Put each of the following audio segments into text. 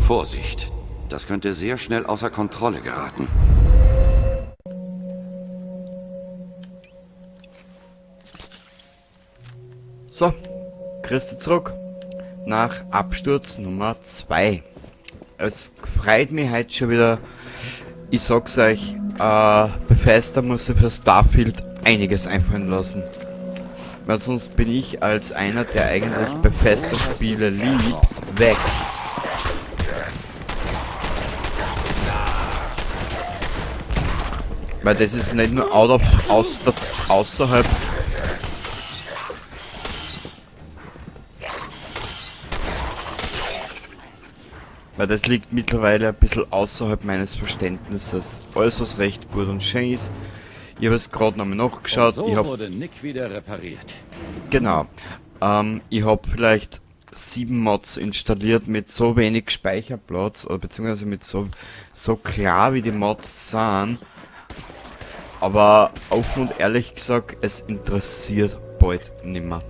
Vorsicht, das könnte sehr schnell außer Kontrolle geraten. So, Christi zurück nach Absturz Nummer 2. Es freut mich heute schon wieder. Ich sag's euch, Bethesda muss sich für Starfield einiges einfallen lassen. Weil sonst bin ich als einer, der eigentlich Bethesda-Spiele liebt, weg. Weil das ist nicht nur out of, aus der, außerhalb. Weil das liegt mittlerweile ein bisschen außerhalb meines Verständnisses. Alles, was recht gut und schön ist. Ich habe es gerade nochmal nachgeschaut. Und so Ich hab wurde Nick wieder repariert. Genau. Ich hab vielleicht 7 Mods installiert mit so wenig Speicherplatz, oder beziehungsweise mit so klar wie die Mods sind. Aber offen und ehrlich gesagt, es interessiert bald nimmer.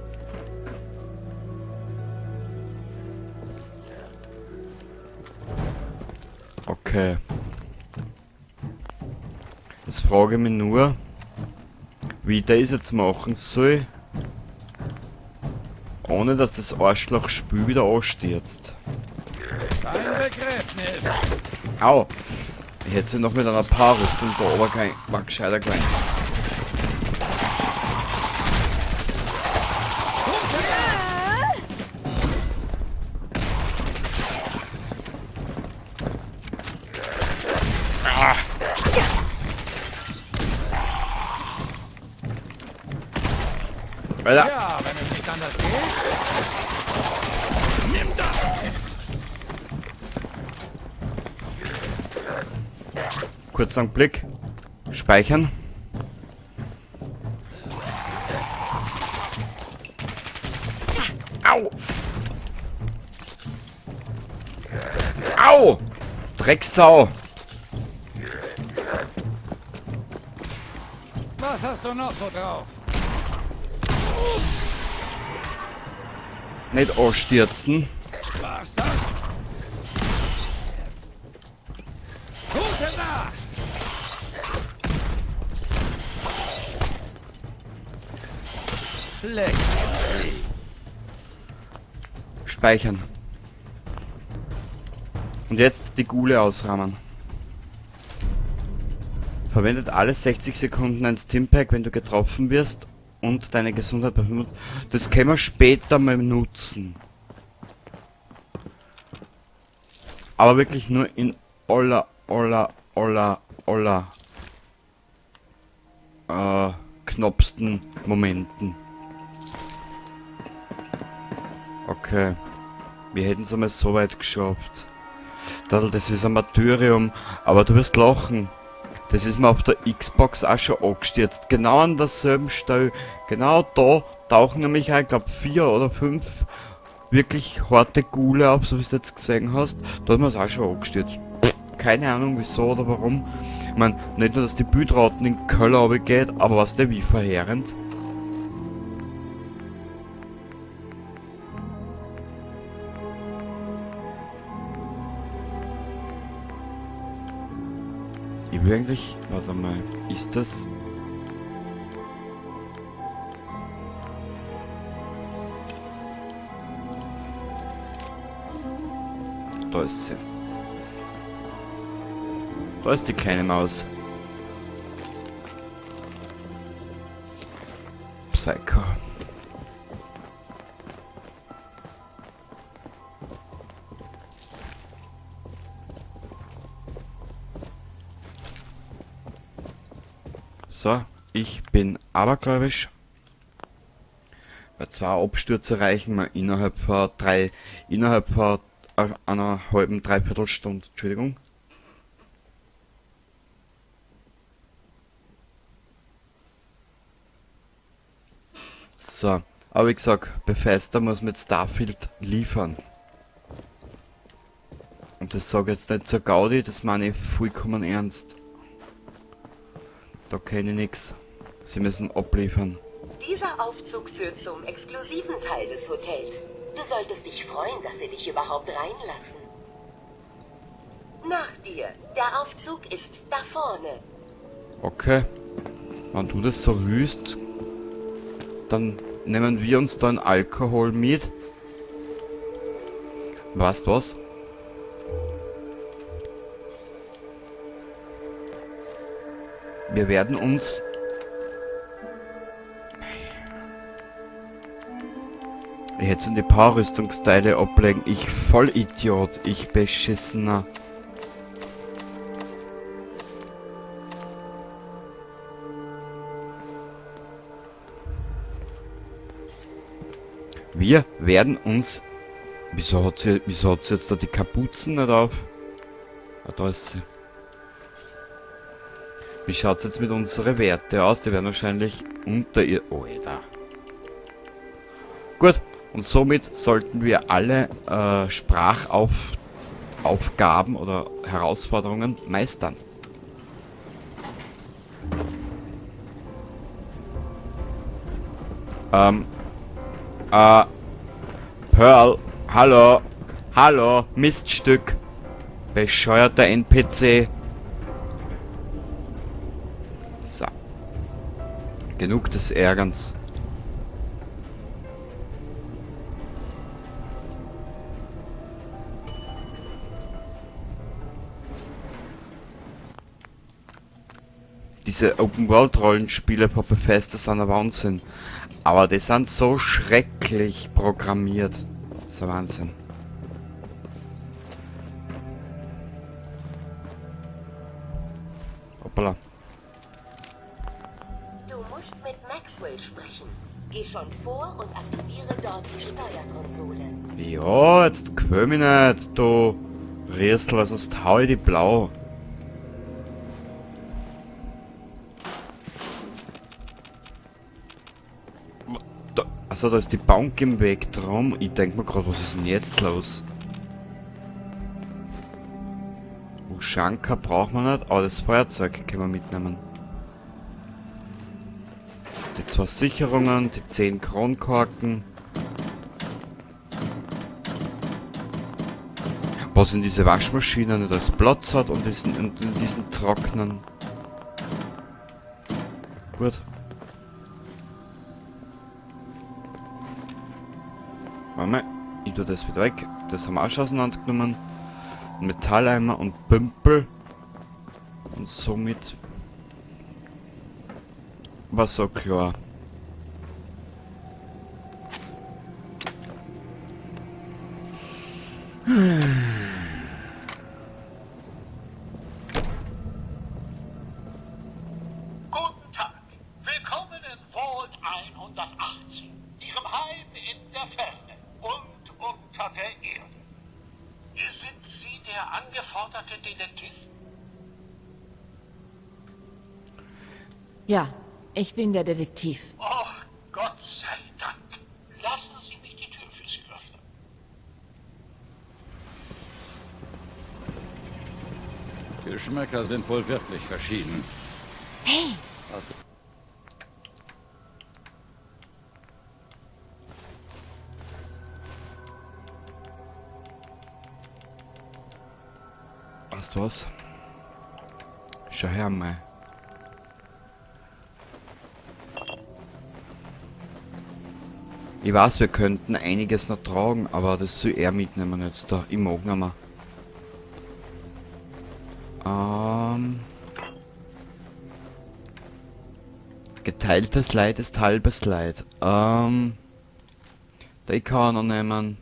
Okay. Jetzt frage ich mich nur, wie ich das jetzt machen soll, ohne dass das Arschlochspül wieder anstürzt. Kein Begräbnis. Au! Ich hätte sie noch mit einer Paarrüstung da oben kein, war gescheiter gewesen. Ah. Alter. Ja, wenn es nicht anders geht. Nimm das! Kurz einen Blick. Speichern. Au! Au! Drecksau! Was hast du noch so drauf? Nicht anstürzen. Was das? Gute Nacht! Schlecht. Speichern. Und jetzt die Ghule ausrammen. Verwendet alle 60 Sekunden ein Stimpack, wenn du getroffen wirst und deine Gesundheit bei 5. Das können wir später mal nutzen. Aber wirklich nur in aller, aller, aller, aller knappsten Momenten. Okay. Wir hätten es einmal so weit geschafft. Das ist ein Martyrium, aber du wirst lachen. Das ist mir auf der Xbox auch schon angestürzt. Genau an derselben Stelle. Genau da tauchen nämlich auch, ich glaub, 4 oder 5 wirklich harte Ghule auf, so wie du jetzt gesehen hast. Da hat man's auch schon angestürzt. Pff, keine Ahnung wieso oder warum. Ich mein, nicht nur, dass die Bildraten in den Keller runtergeht, aber was der wie verheerend. Ich will eigentlich, warte mal, ist das... Da ist sie. Da ist die kleine Maus. Psycho. So, ich bin abergläubisch. Bei 2 Abstürze reichen mir innerhalb von drei, innerhalb von einer halben, dreiviertel Stunde, Entschuldigung. So, aber wie gesagt, Bethesda muss mit Starfield liefern. Und das sag ich jetzt nicht zur Gaudi, das meine ich vollkommen ernst. Da kenne ich nix. Sie müssen abliefern. Dieser Aufzug führt zum exklusiven Teil des Hotels. Du solltest dich freuen, dass sie dich überhaupt reinlassen. dir. Der Aufzug ist da vorne. Okay. Wenn du das so willst, dann nehmen wir uns da einen Alkohol mit. Weißt was? Wir werden uns... Ich hätte so die Power-Rüstungsteile ablegen. Ich Vollidiot. Ich Beschissener. Wir werden uns... Wieso hat sie jetzt da die Kapuzen nicht auf? Ah, da ist sie. Wie schaut's jetzt mit unseren Werte aus? Die werden wahrscheinlich unter ihr... Oh, da. Gut. Und somit sollten wir alle Sprachaufgaben oder Herausforderungen meistern. Pearl, hallo, hallo, Miststück, bescheuerter NPC. So. Genug des Ärgerns. Diese Open-World-Rollenspiele von Bethesda sind ein Wahnsinn. Aber die sind so schrecklich programmiert. Das ist ein Wahnsinn. Hoppala. Du musst mit Maxwell sprechen. Geh schon vor und aktiviere dort die Steuerkonsole. Ja, jetzt quäl mich nicht, du Rätsel, weil sonst hau ich die blau. Da, also da ist die Bank im Weg drum. Ich denk mir grad, was ist denn jetzt los? Ushanka braucht man nicht, aber das Feuerzeug können wir mitnehmen. Die 2 Sicherungen, die 10 Kronkorken. Was in diese Waschmaschine nicht als Platz hat und in diesen trockenen. Gut. Warte mal, ich tue das wieder weg. Das haben wir auch schon auseinandergenommen. Metalleimer und Pümpel. Und somit war so klar. Guten Tag. Willkommen in Vault 118, Ihrem Heim in der Ferne und unter der Erde. Sind Sie der angeforderte Detektiv? Ja, ich bin der Detektiv. Oh, Gott sei Dank. Lassen Sie mich die Tür für Sie öffnen. Geschmäcker sind wohl wirklich verschieden. Hey! Weißt du was? Schau her mal. Ich weiß, wir könnten einiges noch tragen, aber das soll er mitnehmen jetzt da. Ich mag nicht mehr. Geteiltes Leid ist halbes Leid. Die kann ich noch nehmen.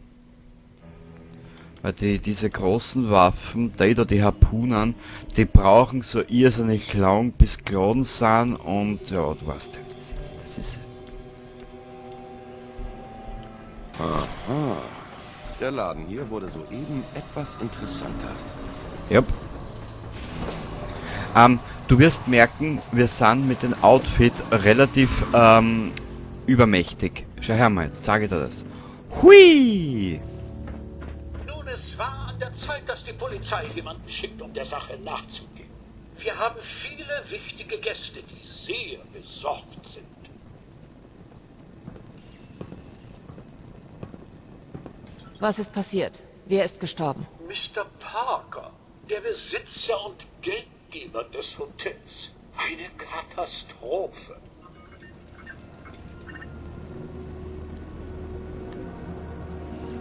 Weil diese großen Waffen, die da, die Harpunen, die brauchen so irrsinnig lang, bis geladen sind und ja, du weißt ja, wie es ist. Das ist Aha. Der Laden hier wurde soeben etwas interessanter. Jupp. Du wirst merken, wir sind mit dem Outfit relativ übermächtig. Schau her mal, jetzt zeige ich dir das. Hui! Nun, es war an der Zeit, dass die Polizei jemanden schickt, um der Sache nachzugehen. Wir haben viele wichtige Gäste, die sehr besorgt sind. Was ist passiert? Wer ist gestorben? Mister Parker. Der Besitzer und Geldgeber des Hotels. Eine Katastrophe.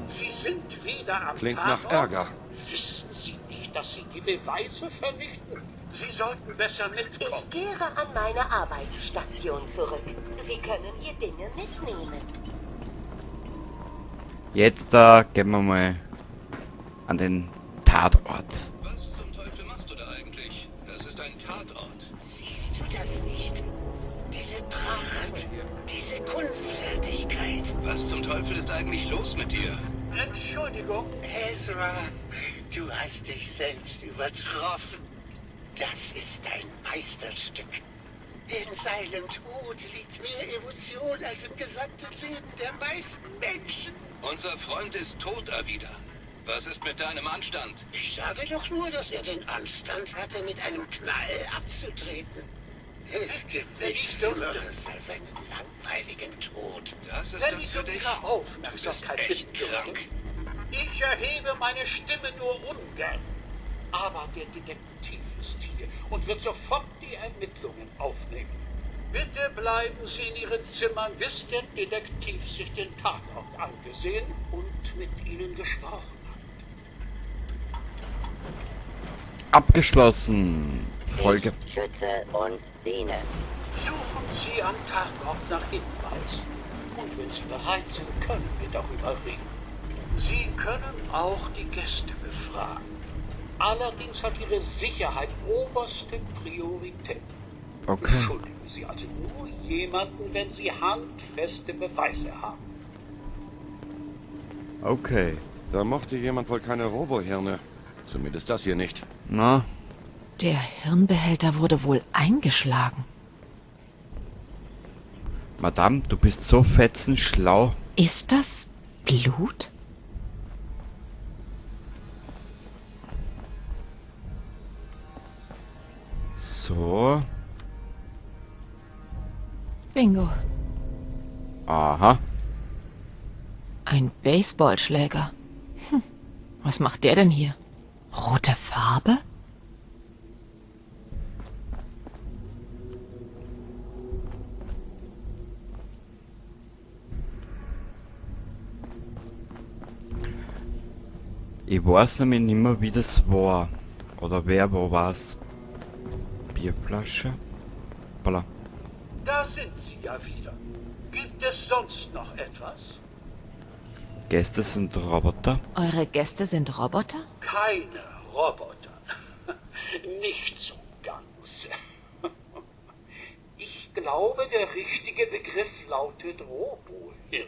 Sie sind wieder am Klingt nach Tatort? Ärger. Wissen Sie nicht, dass Sie die Beweise vernichten? Sie sollten besser mitkommen. Ich kehre an meine Arbeitsstation zurück. Sie können Ihr Dinge mitnehmen. Jetzt gehen wir mal an den Tatort. Was zum Teufel machst du da eigentlich? Das ist ein Tatort. Siehst du das nicht? Diese Pracht, diese Kunstfertigkeit. Was zum Teufel ist eigentlich los mit dir? Entschuldigung, Ezra, du hast dich selbst übertroffen. Das ist ein Meisterstück. In seinem Tod liegt mehr Emotion als im gesamten Leben der meisten Menschen. Unser Freund ist tot, Avida. Was ist mit deinem Anstand? Ich sage doch nur, dass er den Anstand hatte, mit einem Knall abzutreten. Es gibt wenn nichts ich dürfte. Schlimmeres als einen langweiligen Tod. Das ist wenn das ich für um dich? Ihre Aufmerksamkeit Du bist bitten echt dürfte. krank. Ich erhebe meine Stimme nur ungern. Aber der Detektiv ist hier und wird sofort die Ermittlungen aufnehmen. Bitte bleiben Sie in Ihren Zimmern, bis der Detektiv sich den Tatort angesehen und mit Ihnen gesprochen hat. Abgeschlossen. Folge. Ich schütze und diene. Suchen Sie am Tatort nach Hinweisen. Und wenn Sie bereit sind, können wir darüber reden. Sie können auch die Gäste befragen. Allerdings hat Ihre Sicherheit oberste Priorität. Okay. Beschuldigen Sie also nur jemanden, wenn Sie handfeste Beweise haben. Okay. Da mochte jemand wohl keine Robohirne. Zumindest das hier nicht. Na, Der Hirnbehälter wurde wohl eingeschlagen. Madame, du bist so fetzenschlau. Ist das Blut? So. Bingo. Aha. Ein Baseballschläger. Was macht der denn hier? Rote Farbe? Ich weiß nämlich nicht mehr, wie das war. Oder wer wo war's. Bierflasche? Hoppala. Da sind Sie ja wieder. Gibt es sonst noch etwas? Gäste sind Roboter. Eure Gäste sind Roboter? Keine Roboter. Nicht so ganz. Ich glaube, der richtige Begriff lautet Robohirn.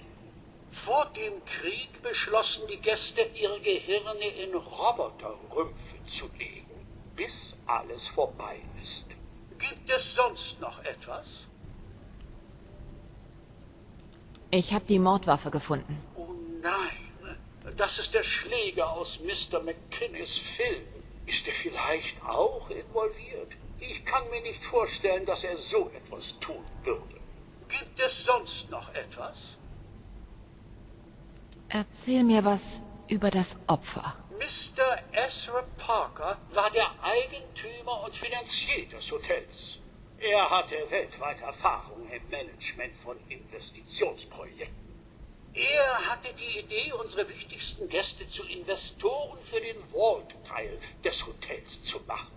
Vor dem Krieg beschlossen die Gäste, ihre Gehirne in Roboterrümpfe zu legen, bis alles vorbei ist. Gibt es sonst noch etwas? Ich habe die Mordwaffe gefunden. Oh nein, das ist der Schläger aus Mr. McKinneys Film. Ist er vielleicht auch involviert? Ich kann mir nicht vorstellen, dass er so etwas tun würde. Gibt es sonst noch etwas? Erzähl mir was über das Opfer. Mr. Ezra Parker war der Eigentümer und Finanzier des Hotels. Er hatte weltweit Erfahrung im Management von Investitionsprojekten. Er hatte die Idee, unsere wichtigsten Gäste zu Investoren für den Vault-Teil des Hotels zu machen.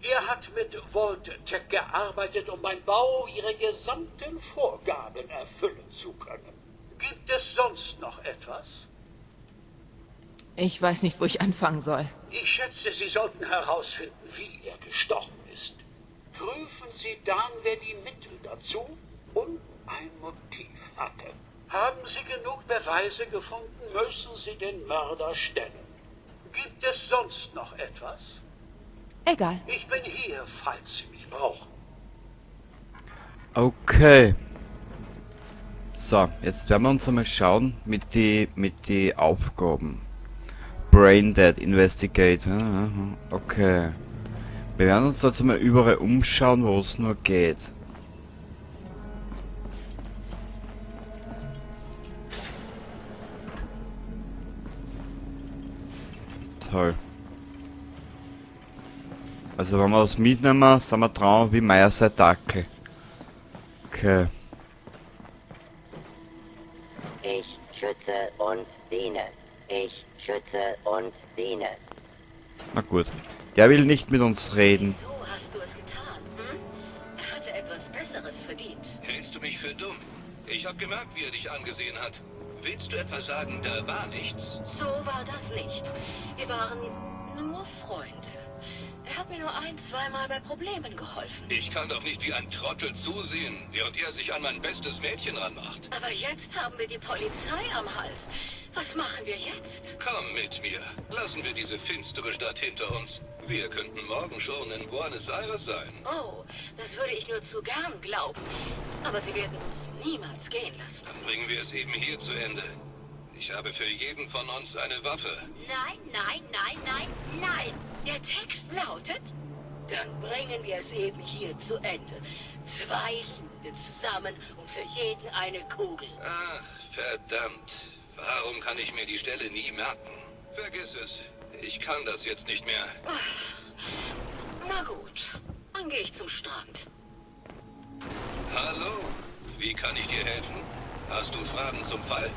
Er hat mit Vault-Tec gearbeitet, um beim Bau ihre gesamten Vorgaben erfüllen zu können. Gibt es sonst noch etwas? Ich weiß nicht, wo ich anfangen soll. Ich schätze, Sie sollten herausfinden, wie er gestorben ist. Prüfen Sie dann, wer die Mittel dazu und ein Motiv hatte. Haben Sie genug Beweise gefunden, müssen Sie den Mörder stellen. Gibt es sonst noch etwas? Egal. Ich bin hier, falls Sie mich brauchen. Okay. So, jetzt werden wir uns einmal schauen mit die Aufgaben. Brain Dead Investigate. Okay. Wir werden uns jetzt mal überall umschauen, wo es nur geht. Toll. Also wenn wir was mitnehmen, sind wir dran wie Meier sein Dackel. Okay. Ich schütze und diene. Ich schütze und diene. Na gut. Der will nicht mit uns reden. So hast du es getan, hm? Er hatte etwas Besseres verdient. Hältst du mich für dumm? Ich habe gemerkt, wie er dich angesehen hat. Willst du etwa sagen, da war nichts? So war das nicht. Wir waren nur Freunde. Er hat mir nur ein, zweimal bei Problemen geholfen. Ich kann doch nicht wie ein Trottel zusehen, während er sich an mein bestes Mädchen ranmacht. Aber jetzt haben wir die Polizei am Hals. Was machen wir jetzt? Komm mit mir. Lassen wir diese finstere Stadt hinter uns. Wir könnten morgen schon in Buenos Aires sein. Oh, das würde ich nur zu gern glauben. Aber sie werden uns niemals gehen lassen. Dann bringen wir es eben hier zu Ende. Ich habe für jeden von uns eine Waffe. Nein, nein, nein, nein, nein. Der Text lautet, dann bringen wir es eben hier zu Ende. Zwei Hände zusammen und für jeden eine Kugel. Ach, verdammt. Warum kann ich mir die Stelle nie merken? Vergiss es. Ich kann das jetzt nicht mehr. Na gut, dann gehe ich zum Strand. Hallo? Wie kann ich dir helfen? Hast du Fragen zum Fall?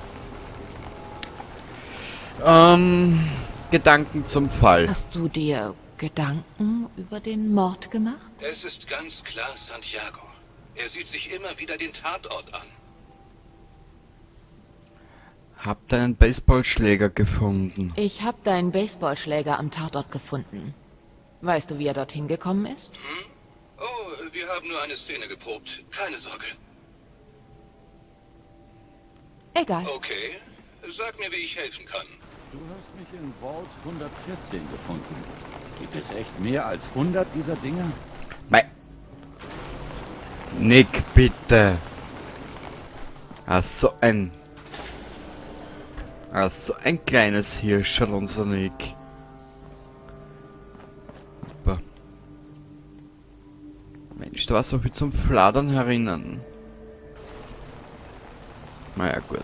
Gedanken zum Fall. Hast du dir Gedanken über den Mord gemacht? Es ist ganz klar Santiago. Er sieht sich immer wieder den Tatort an. Hab deinen Baseballschläger gefunden. Ich habe deinen Baseballschläger am Tatort gefunden. Weißt du, wie er dorthin gekommen ist? Hm? Oh, wir haben nur eine Szene geprobt. Keine Sorge. Egal. Okay. Sag mir, wie ich helfen kann. Du hast mich in Vault 114 gefunden. Gibt es echt mehr als 100 dieser Dinger? Mei. Nick, bitte. Ach, so ein... Ach, so ein kleines Hirscherl, unser Nick. Super. Mensch, da war so viel zum Fladern herinnen. Naja, gut.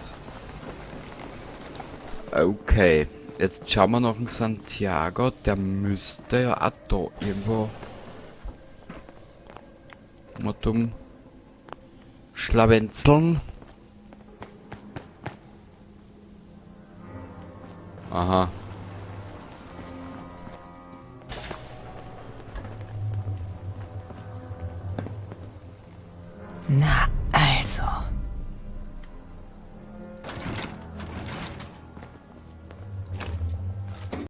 Okay, jetzt schauen wir noch einen Santiago. Der müsste ja auch da irgendwo mal dumm schlawenzeln. Aha. Na,